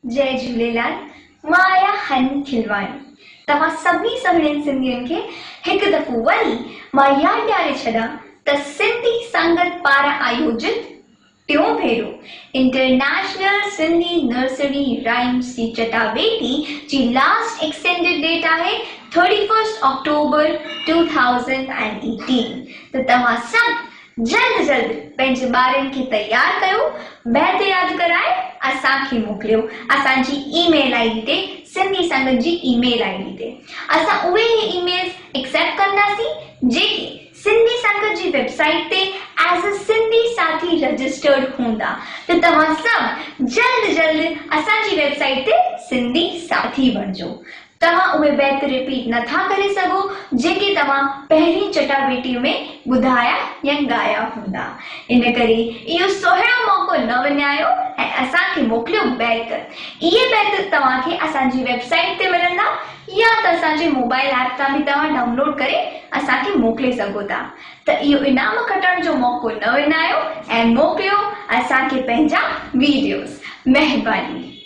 جئي جهوليلال مان آهيان هني کلواڻي توهان سڀني سهڻين سنڌين کي هڪ دفعو وري مان ياد ڏياري ڇڏان ته سنڌي سنگت پاران آيوجت ٽيون ڀيرو انٽرنيشنل سنڌي نرسري رائمس جي چٽاڀيٽي جي لاسٽ ايڪسٽينڊيڊ ڊيٽ آهي ٿرٽي فرسٽ آڪٽوبر 2018 ته توهان سڀ جلد جلد پنهنجي ٻارن کي تيار ڪيو، بيت ياد ڪرائي اسان کي موڪليو اسان جي اي ميل I D تي سنڌي سنگت جي اي ميل I D تي اسان اهي ئي اي ميلز ايڪسيپٽ ڪنداسين جيڪي سنڌي سنگت جي ويب سائيٽ تي ايز ا سنڌي ساٿي رجسٽرڊ هوندا ته توهان سڀ جلد جلد اسان جي ويب سائيٽ تي سنڌي ساٿي بڻجو. توهان اهي بيت رپيٽ نه ٿا ڪري سگهو جيڪي توهان پهرين چٽاڀيٽي ۾ ٻڌايا يا ڳايا هوندا. ان ڪري اهو سهڻو موقعو نه وڃايو ۽ اسان کي موڪليو بيت. اهي بيت توهان کي اسان جي ويب سائيٽ تي ملندا يا ته اسان جي موبائل ايپ تان به توهان ڊائونلوڊ ڪري اسان کي موڪلي سگهو ٿا. ته اهو انعام کٽڻ جو موقعو نه وڃايو ۽ موڪليو اسان کي پنهنجا ويڊيوز. مهرباني.